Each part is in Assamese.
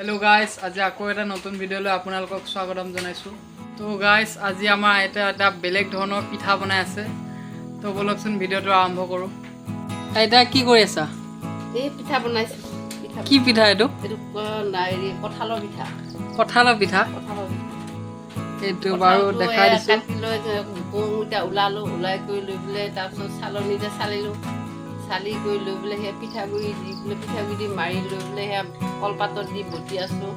হেল্ল' গাইজ, আজি আকৌ এটা নতুন ভিডিঅ'লৈ আপোনালোকক স্বাগতম জনাইছোঁ। তো গাইজ, আজি আমাৰ আইতা এটা বেলেগ ধৰণৰ পিঠা বনাই আছে। তো ব'লকচোন, ভিডিঅ'টো আৰম্ভ কৰোঁ। আইতা, কি কৰি আছা? এই পিঠা বনাইছোঁ, পিঠা। কি পিঠা এইটো? এইটো হেৰি, কঁঠালৰ পিঠা। কঁঠালৰ পিঠা? কঁঠালৰ পিঠা। এইটো বাৰু কঁঠালটো দেখাই এয়া দিছোঁ। কাটি লৈ গুড়কেইটা ওলালোঁ, ওলাই কৰি লৈ পেলাই তাৰপিছত চালনীতে চালিলোঁ। চালি কৰি লৈ পেলাই সেয়া পিঠাগুড়ি দি পেলাই, পিঠাগুড়ি দি মাৰি লৈ পেলাই সেয়া কলপাতত দি বটি আছোঁ।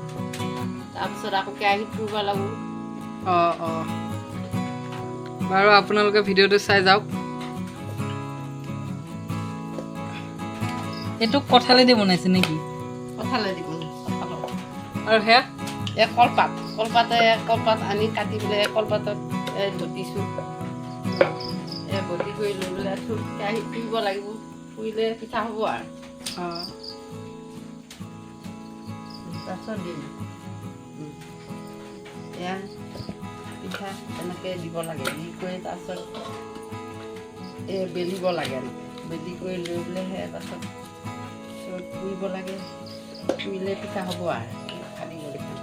তাৰপিছত আকৌ কেৰাহীত পুৰিব লাগিব। অঁ, বাৰু আপোনালোকে ভিডিঅ'টো চাই যাওক। এইটো কঁঠালেদি বনাইছে নেকি? কঁঠালেদি বনাইছোঁ, কঁঠালৰ। আৰু সেয়া? এই কলপাত, কলপাতে, কলপাত আনি কাটি পেলাই কলপাতত এই বটিছোঁ। এই বটি কৰি লৈ পেলাই কেৰাহীত পুৰিব লাগিব। পুৰিলে পিঠা হ'ব আৰু। তাৰপিছত দিম। এয়া পিঠা এনেকৈ দিব লাগে, দি কৰি তাৰপিছত এই বেলিব লাগে এনেকৈ। বেলি কৰি লৈ পেলাই সেয়া তাৰপিছত চৰুত পুৰিব লাগে। পুৰিলে পিঠা হ'ব আৰু। ফালি গ'লে খাম।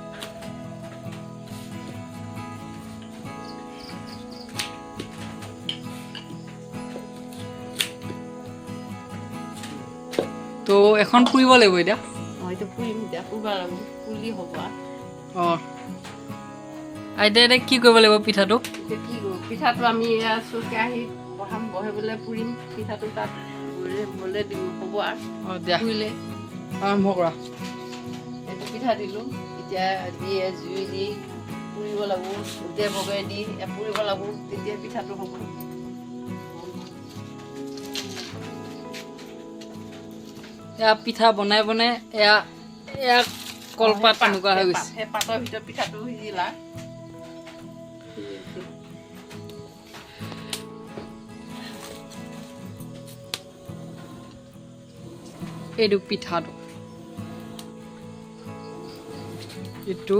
তো এখন পুৰিব লাগিব এতিয়া? অঁ, এইটো পুৰিম এতিয়া, পুৰিব লাগিব। পুৰিলে হ'ব আৰু। অঁ আইতা, এতিয়া কি কৰিব লাগিব পিঠাটো? এতিয়া কি কৰোঁ? পিঠাটো আমি এয়া কেৰাহীত বহাম, বহাই পেলাই পুৰিম পিঠাটো। তাত গ'লে গ'লে দিম, হ'ব আৰু। অঁ, দিয়া। পুৰিলে। আৰম্ভ কৰা। এইটো পিঠা দিলোঁ এতিয়া, দিয়ে জুই দি পুৰিব লাগিব। গোটেই বগৰাই দি পুৰিব লাগিব, তেতিয়া পিঠাটো হ'ব। এয়া পিঠা বনাই বনাই এয়া এয়া কলপাত এনেকুৱা হৈ গৈছে। সেই পাতৰ ভিতৰত পিঠাটো সিজিলা। এইটো পিঠাটো, এইটো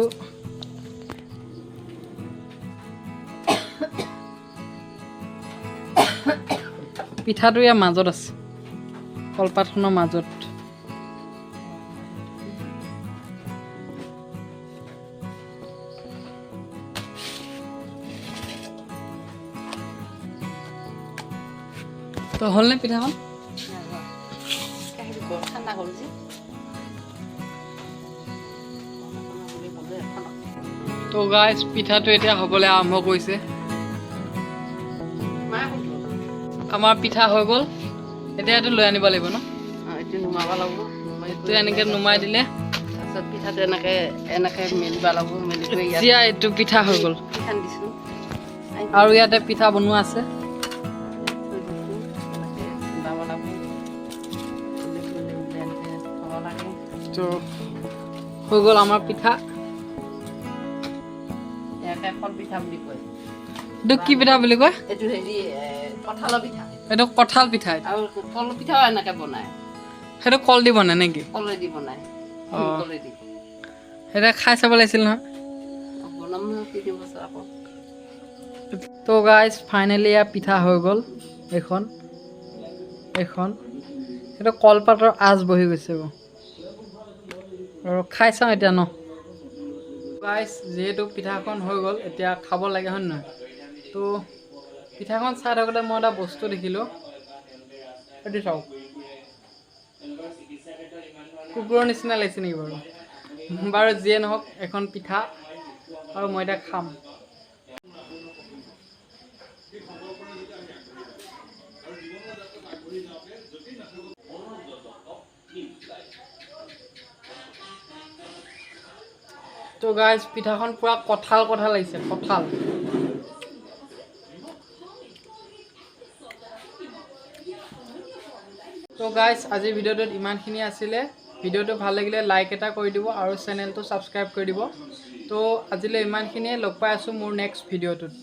পিঠাটো ইয়াৰ মাজত আছে, কলপাতখনৰ মাজত। তো হ'লনে পিঠাখন? কেৰাহীটো গৰম, ঠাণ্ডা হ'ল যে। তো গাইজ, পিঠাটো এতিয়া হ'বলৈ আৰম্ভ কৰিছে। মায়ে কোনটো? আমাৰ পিঠা হৈ গ'ল। এতিয়া এইটো লৈ আনিব লাগিব ন? অঁ, এইটো নুমাব লাগিব। নুমাই এইটো এনেকৈ নুমাই দিলে। তাৰপিছত পিঠাটো এনেকৈ এনেকৈ মেলিব লাগিব, মেলি কৰি ইয়াত এতিয়া এইটো পিঠা হৈ গ'ল। পিঠান দিছোঁ। আৰু ইয়াতে পিঠা বনোৱা আছে। থৈ দিছোঁ। এনেকৈ ওলাব লাগিব, মেলি মেলি পেলাই এনেকৈ থ'ব লাগে। তো হৈ গ'ল আমাৰ পিঠা। ইয়াকে কল পিঠা বুলি কয়। এইটো কি পিঠা বুলি কয়? এইটো হেৰি, কঁঠালৰ পিঠা। এইটো কঁঠাল পিঠা এইটো। আৰু কল পিঠাও এনেকৈ বনায়। সেইটো কল দি বনাই নেকি? কলেদি বনায়। কলেদি। সেইটো খাই চাব লাগিছিল নহয়। বনাম নহয় কেইদিন পাছত আকৌ। তো গাইজ, ফাইনেলি ইয়াৰ পিঠা হৈ গ'ল। এইখন এইখন সেইটো কলপাতৰ আঁচ বহি গৈছে বাৰু। আৰু খাই চাওঁ এতিয়া ন। গাইজ, যিহেতু পিঠাখন হৈ গ'ল, এতিয়া খাব লাগে, হয় নহয়? তো পিঠাখন চাই থাকোঁতে মই এটা বস্তু দেখিলোঁ। এইটো চাওক, কুকুৰৰ নিচিনা লাগিছে নেকি বাৰু? বাৰু যিয়ে নহওক, এখন পিঠা আৰু মই এতিয়া খাম। তো গাইজ, পিঠাখন পূৰা কঁঠাল কঁঠাল লাগিছে, কঁঠাল। তো গাইজ, আজিৰ ভিডিঅ'টোত ইমানখিনি আছিলে। ভিডিঅ'টো ভাল লাগিলে লাইক এটা কৰি দিব আৰু চেনেলটো ছাবস্ক্ৰাইব কৰি দিব। তো আজিলৈ ইমানখিনিয়ে। লগ পাই আছোঁ মোৰ নেক্সট ভিডিঅ'টোত।